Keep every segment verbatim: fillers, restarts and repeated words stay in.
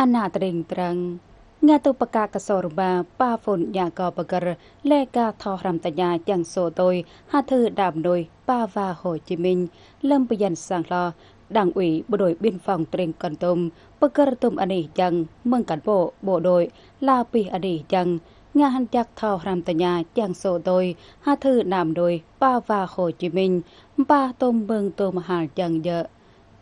Ană tring Trang. Ngă tŭ pơkă kơsor ba, pă phŭn ñă kơ pơgơ̆r, lĕ ka thâo hrăm tơña čang sô tui, hơthơ đa mơnuih, pă wa Hồ Chí Minh, lơ̆m bơyan sang hloh, Đảng ủy bộ đội biên phòng tring Kon Tum, pơgơ̆r tŭm anih jang, mơ̆ng cán bộ, bộ đội, la pih anih jang, ngă hăng čang thâo hrăm tơña čang sô tui, hơthơ đa mơnuih, pă wa Hồ Chí Minh, pă tŭm mơ̆ng tŭm hal jang jơ̆.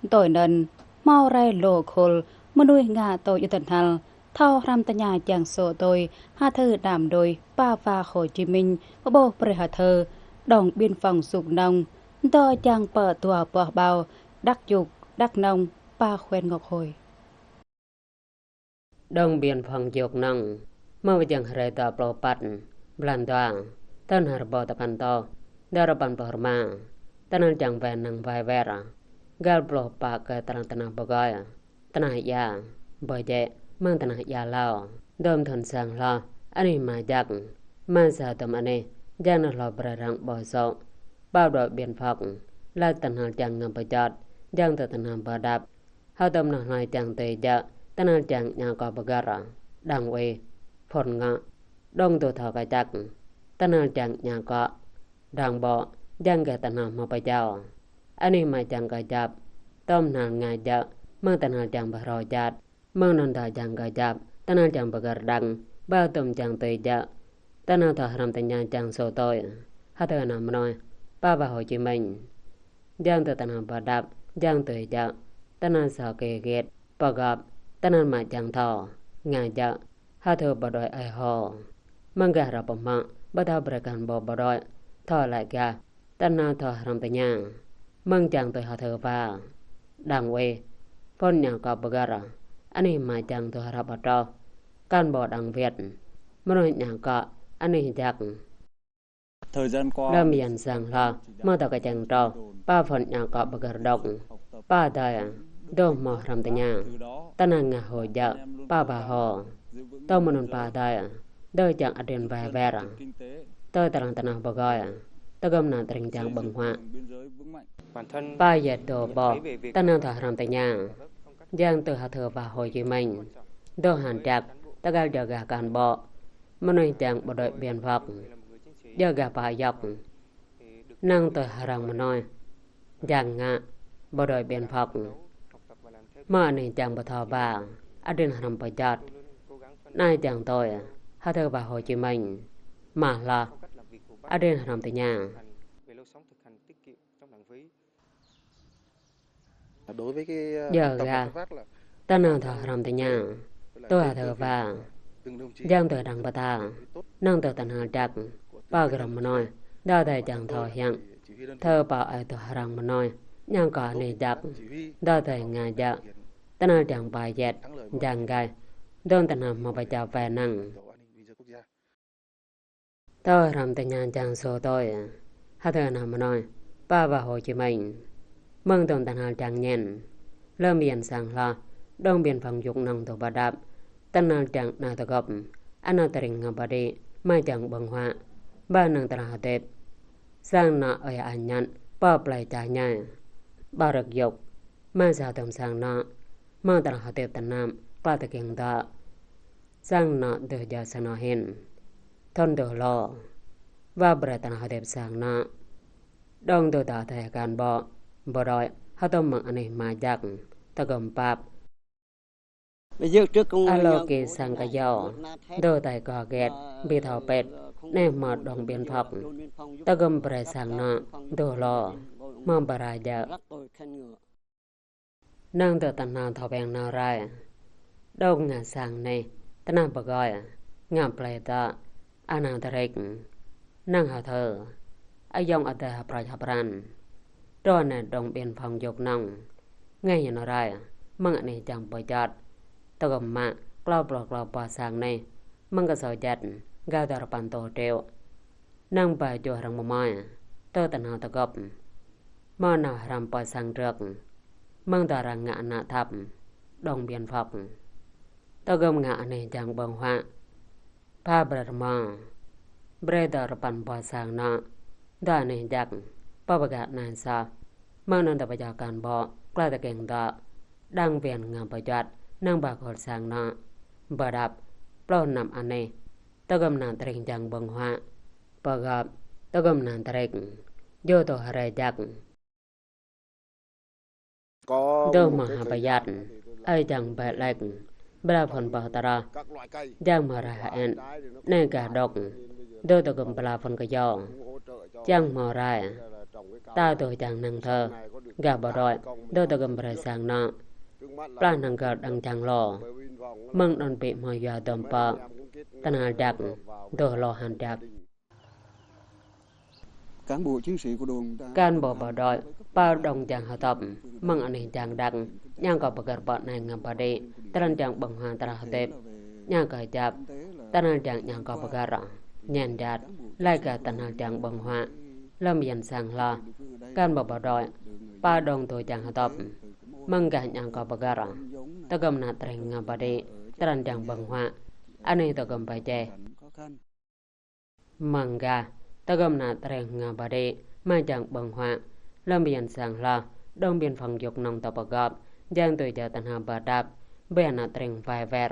Tui anŭn, hmâo rai lô khul, mơnuih ngă tui yơh tơhnal, thâo hrăm tơña čang sô tui, hơthơ đa mơnuih, pă wa Hồ Chí Minh, pơƀuh brơi hơthơ, đồn biên phòng Suk Nông, dŏ čang pơ dua boh ƀâo, Đắk Yuk, Đắk Nông, pă huyện Ngọc Hồi. Đồn biên phòng Yuk Nông, mơ̆ng wơ̆t jang hrơi dua pluh păt, blan dua, thŭn rơbâo tơpăn rơtuh, dua rơpăn pluh rơma, tơhnal čang wai năng wai wer, găl pluh pă kơ tơnah tơnah pơgơi, tơnah ia, bơjĕ, mơ̆ng tơnah ia hlâo, dôm thŭn sang hloh, anih mă jak, mă sa dôm anih, jang nao hloh brơi răng ƀuh sô, pă bộ đội biên phòng, lăi tơhnal čang ngă pơčot, jang tơ tơhnal pơđăp, hơtŭm nao hloh čang tui jơ̆, tơhnal čang ñă kơ pơgơ̆r, đảng ủy, phŭn ngă, đŏng tŭ thâo kơčăk, tơhnal čang ñă kơ, đảng bộ, jang gah tơhnal hmâo pơjao. Anih mă čang kơjăp, tôm hnal ngă jơ̆, mơ̆ng tơhnal čang pơhrô jat, mơ̆ng anŭn dŏ čang kơjăp, tơhnal čang pơgơ̆r đăng, pă tŭm čang tui jơ̆, tơhnal thâo hrăm tơña čang sô tui, hơthơ ană mơnuih, pă wa Hồ Chí Minh. Jang tơ tơhnal pơđăp, jang tui jơ̆, tơhnal sô kê git, pơgop, tơhnal mă čang thâo, ngă jơ̆, hơthơ bộ đội ơi Hồ. Mơ̆ng gah rơ̆ pơhmă, pơthâo brơi cán bộ bộ đội, thâo lăi gah, tơhnal thâo hrăm tơña. Mơ̆ng čang tui hơthơ wa, đảng ủy, phŭn ñă kơ pơgơ̆r, anih mă čang tui hră pơtrôh, cán bộ đảng viên, mơnuih ñă kơ, anih jak. Lơm yan sang hloh, mơ̆ tơ kơčeng trôh, pă phŭn ñă kơ pơgơ̆r đŏng, pă adơi, dŏ hmâo hrăm tơña, tơhnal ngă hô jơ̆, pă wa Hồ, tơ mơnŭn pă adơi, dŏ čang adrin wai wer, tơ tơnah tơnah pơgơi, tơ gơ̆m ană tring čang ƀơ̆ng huă. Pă yet dŏ ƀuh, tơhnal thâo hrăm tơña, jang tui hơthơ wa Hồ Chí Minh, dŏ hăng jak, tơgal jơ gah cán bộ, mơnuih čang bộ đội biên phòng, jơ gah pă yŏk, năng tui hrăm mơnuih, jang ngă, bộ đội biên phòng. Mơ̆ anih čang pơthâo ba, adrin hrăm pơčot. Anai čang tui, hơthơ wa Hồ Chí Minh, mă hloh, adrin hrăm tơña. Jơ gah, tơhnal thâo hrăm tơña, tui hơthơ wa, jang tui đăng pơtă, năng tui tơhnal čăk, pă gơ̆m mơnuih, dŏ adơi čang thâo hiăng, thâo pă ơi tui hrăm mơnuih, ñă kơ anih jak, dŏ adơi ngă jơ̆, tơhnal čang pă yet, jang gaih, dŏ tơhnal hmâo pơčah wai năng. Tơ hrăm tơña čang sô tui, hơthơ ană mơnuih, pă wa Hồ Chí Minh. Mơ̆ng tŭm tơhnal čang ñen, lơm yan sang hloh, đồn biên phòng Yuk Nông dŏ pơđăp, tơhnal čang nao tơgŭp, ană tring ngă pơđĭ, mă čang ƀơ̆ng huă, ba năng tơhnal hơdip. Sang ană ơi añ ñăt, pơ plơi čah ñai, ƀă rơ̆k yŭk, mă sa tŭm sang ană, mơ̆ tơhnal hơdip tơnap, klă tơkeng dŏ. Sang ană dŏ jao sang ană hin. Thŭn dŏ hloh. Wa brơi tơhnal hơdip sang ană. Đŏng dŏ dŏ adơi cán bộ, bộ đội, hơtŭm mơ̆ng anih mă jak, tơgŭm pap. Alo kơ sang kơ yâo, dŏ adơi kơ get, ƀu thâo pĭt, anih mă đồn biên phòng. Tơgŭm brơi sang ană, dŏ hloh, mơ̆ pơrai jơ̆. Năng tơ tơhnal thâo pĕng nao rai. Đŏng ngă sang anih, tơnah pơgơi, ngă plơi dŏ, ană tring. Năng hơthơ, ayŏng adơi hơprăč hơprăn. Truh anai đồn biên phòng Yuk Nông. Ngă hiư̆m nao rai, mơ̆ng anih čang pơčot. Tơgŭm mă, klâo pluh klâo boh sang anih, mơ̆ng kơsâo jet, gao dua rơpăn rơtuh triệu. Năng ba čô hrăng mơmơi, tơ tơhnal tơgŭp. Mơ̆ nao hrăm pơ sang trơk. Mơ̆ng dŏ arăng ngă ană thăp, đồn biên phòng. Tơgŭm ngă anih čang ƀơ̆ng huă. Pha brơi rơmô. Brơi dua rơpăn boh sang ană. Dua anih jak, pơ pơgă anai soh. Mơ̆ng anŭn dŏ pơčah cán bộ, klă tơkeng dŏ. Đảng viên ngă pơčuăt, Năng ba khul sang anŏ, pơđăp, pluh năm anih, tơgŭm ană trĭng jang ƀơ̆ng huă, pơgop, tơgŭm ană trĭng, djru tui hrơi jăk. Dŏ mơ̆ ha pơyăt, ơi jang ƀe lek, bla phŭn pơh tơrah, jang mơ̆ rah hơen, anai gah đŏk, dŏ tơgŭm bla phŭn kơyâo, jang mơ̆ rai, ta dŏ jang năng thơ, gah ƀu đuaĭ, dŏ tơgŭm brơi sang anŏ, plah năng gơ̆ đang jang lŏ, mơ̆ng anŭn ƀĭ mơ̆ yua dŏm pơ, tơhnal jăk, dŏ lŏ hăn jăk. Cán bộ chiến sĩ của đồn đã Cán bộ bộ đội, pơ đŏng jang hơtŏp, mơ̆ng anih jang đăk, ñang kơ pơgăr pơ anai ngă pơđĭ, tơlơi jang ƀơ̆ng huă tơlơi hơdip, ñang kơ jăp, tơlơi jang ñang kơ pơgăr, ñen jat, laĭ kơ tơlơi jang ƀơ̆ng huă, lơ̆m yan sang hloh, cán bộ bộ đội, pơ đŏng dŏ jang hơtŏp, mơ̆ng gah ñang kơ pơgăr, tơgŭm ană trĭng ngă pơđĭ, tơlơi jang ƀơ̆ng huă, anih tơgŭm pơjeh. Mơ̆ng gah, tơgŭm ană trĭng ngă pơđĭ, mă jang ƀơ̆ng huă, lơ̆m yan sang hloh, đồn biên phòng Yuk Nông tơ pơgop, jang tui jao tơhnal pơđăp, ƀing ană trĭng wai wer,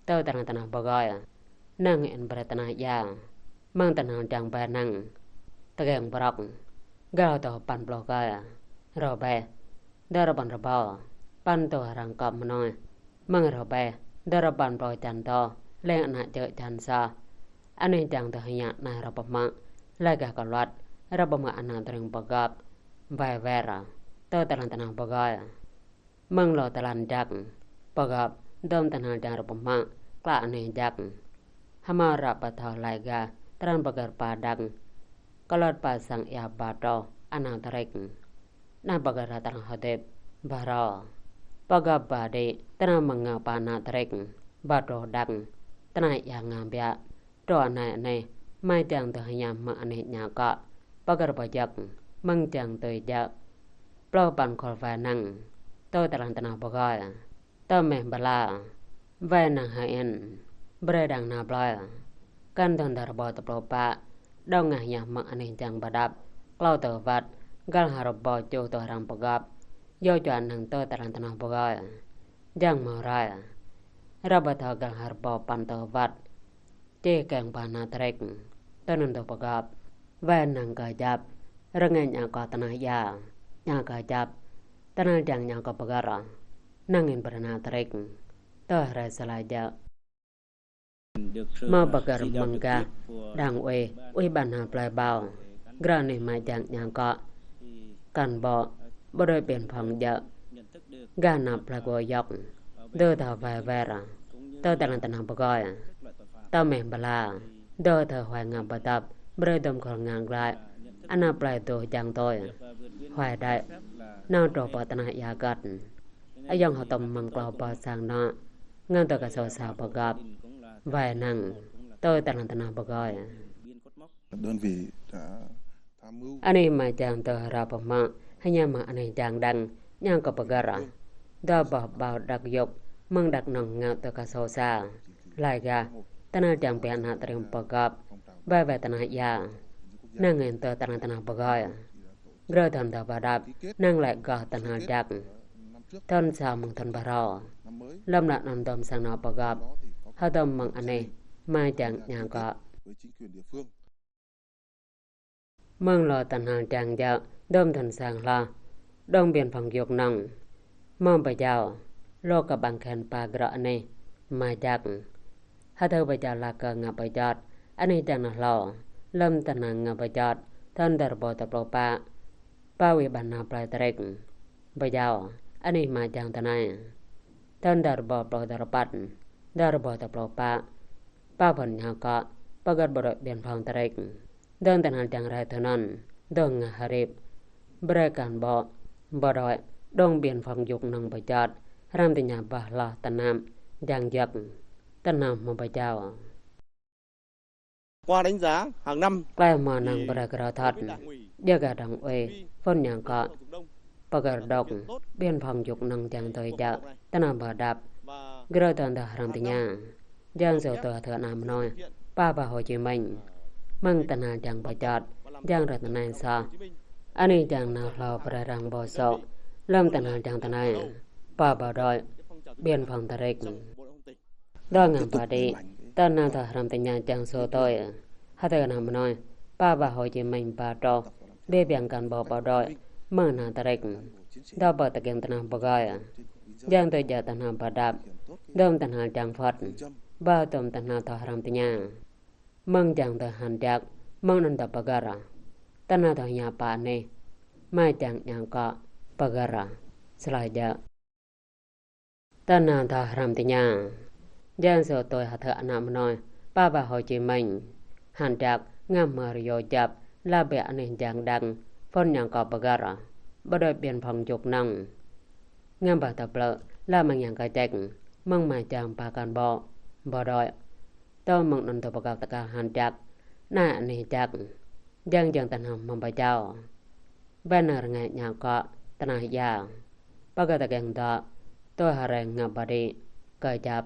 tơ tơnah tơnah pơgơi, năng hơen brơi tơnah ia, mơ̆ng tơhnal jang ƀe năng, tơkeng brŏk, găl tơ păn pluh kơi, rơbeh, dơ̆ rơpăn rơbâo, păn tơ arăng kơp mơnuih, mơ̆ng rơbeh, dơ̆ rơpăn pluh čan tơ, leng ană čư̆ čan soh. Anih jang tơ hơñă anai rơpơmă, laĭ gah kơluat, rơpơmă ană trĭng pơgop, wai wer, tơ tơlơi tơnah pơgơi. Mơ̆ng lŏ tơlơi jăk, pơgop, dŏm tơhnal jang rơpơmă, klă anih jăk. Hmâo ră pơthâo laĭ gah, tơlơi pơgăr pă đăk, kơluat pă sang ia ba truh, ană trĭng. Ană pơgăr tơlơi hơdip, ba rô. Pơgop ba đĭ, tơnah mơ̆ng ngă pă ană trĭng, ba truh đăk, tơnah ia ngă biă, truh anai anih, mă jang tơ hơñă mă anih ñă kơ, pơgăr pơjăk, mơ̆ng jang tui jao. Pluh păn khul wai năng, tơ tơlơi tơnah pơgơi. Tơ meh bla, wai năng hơen, brơi đang nao plơi. Kăn thun dar rơbâo tơpluh pă, đŏng ngă hơñă mă anih jang pơđăp, klâo tơ wăt, găl ha rơbâo čuh tơ arăng pơgop, yua čuă năng tơ tơlơi tơnah pơgơi. Jang mơ̆ rai, ră pơthâo găl ha rơbâo păn tơ wăt, čih kiăng pơ ană trĭng, tơ anŭn dŏ pơgop, wai năng kơ jăp, rơngai ñă kơ tơnah ia, ñă kơ jăp, tơnah jang ñă kơ pơgăr, năng hơen brơi ană trĭng, tơ hrơi sa laih jao. Mơ̆ pơgăr mơ̆ng gah, đảng ủy, ủy ban hơplơi ƀâo, grơ anih mă jang ñă kơ, cán bộ, bộ đội biên phòng jao, gah ană plơi Kô Yok, dŏ tơ wai wer, tơ tơlơi tơnah pơgơi, tơ meh bla, dŏ tơ huai ngă pơdăp, brơi dŏm khul ngă glaĭ, ană plơi dŏ jang tui, huai đaĭ, nao truh pơ tơnah ia kơt. Ayŏng hơtŏm mơ̆ng klâo pơ sang anŏ, ngă tơ kơsô sa pơgop, wai năng, tơ tơlơi tơnah pơgơi. Đơn vị đã Anih mă jang tơ rơpơmă, hơñă mă anih jang đang, ñă kơ pơgăr. Dŏ boh ƀâo đăk yŭk, mơ̆ng Đăk Nông ngă tơ kơsô sa. Laĭ gah, tơnah jang biă ană trĭng pơgop, wai wai tơnah ia. Năng hơen tơ tơnah tơnah pơgơi. Grơ thun dŏ pơđăp, năng laĭ gah tơhnal jăk. Thun sa mơ̆ng thun ba rô. Lơ̆m lăi anŭn dŏm sang anŏ pơgop, hơdôm mơ̆ng anih, mă jang ñă kơ. Mơ̆ng lŏ tơhnal jang jao, dŏm thun sang hloh, đồn biên phòng Yuk Nông. Mơ̆ pơjao, lŏ kơ ƀăng khen pă grơ anih, mă jăk. Hơdôm pơjao lăk kơ ngă pơjot, anih jang nao hlâo, lơ̆m tơnah ngă pơjot, thun dar rơbâo tơpluh pă. Pă wih ƀăn nao plơi trĭng. Pơjao, anih mă jang tơnai. Thun dar rơbâo pluh dar păt, dar rơbâo tơpluh pă. Pă phŭn ñă kơ, pơgăt bộ đội biên phòng trĭng. Dŏm tơhnal jang rai thun anŭn, dŏ ngă hrip. Brơi cán bộ, bộ đội, đồn biên phòng Yuk Nông pơjot, hrăm tơña bah hloh tơnap, jang jăk, tơnap mơ̆ pơjao. Qua đánh giá hàng năm Klei mơ̆ năng brơi grơ thot, djơ̆ gah đảng ủy, phŭn ñă kơ, pơgăt đŏk, biên phòng Yuk Nông jang tui jao, tơnah pơđăp, grơ thun dŏ hrăm tơña. Jang sô tơ thơ ană mơnuih, pă pă Hồ Chí Minh. Mơ̆ng tơhnal jang pơjot, jang rơ̆ tơnai soh. Anih jang nao hlâo brơi arăng pơsŏ, lơ̆m tơhnal jang tơnai. Pă pă đôč. Biên phòng Tarik. Dŏ ngă ba đĭ, tơnah dŏ hrăm tơña jang sô tui. Hơdơr ană mơnuih, pă bah Hồ Chí Minh ba truh, ƀiă biang cán bộ bộ đội, mơ̆ng ană Tarik. Dŏ pơ tơkeng tơnah pơgơi. Jang tui jă tơnah ba đăp, dôm tơnah jang Phật, ba dôm tơnah dŏ hrăm tơña. Mơ̆ng jang tơ hăn jak, mơ̆ng anŭn tơ pơgăr. Tơnah tơ hiăp pă anih, mă jang ñă kơ pơgăr. Sơlai jă. Tơnah tơ hrăm tơña. Jang sô tui hơdơr ană mơnuih, pă bah Hồ Chí Minh. Hăn jak, ngă mơ̆ rơyô jăp, la ƀiă anih jang đang, phun ñă kơ pơgăr. Bộ đội biên phòng Jŭk Nông. Ngă ba tơplơ, la mơ̆ng yang kơček, mơ̆ng mă jang ba cán bộ, bộ đội. Tơ mơ̆ng anŭn tơ pơgăr tơkal hăn jak, nai anih jak, jang jang tơnah mơ̆ng ba jao. Ƀơi anai rơngai ñă kơ tơnah ia. Pơgăr tơkeng dŏ, tui hơreng ngă ba đĭ, kơ jăp.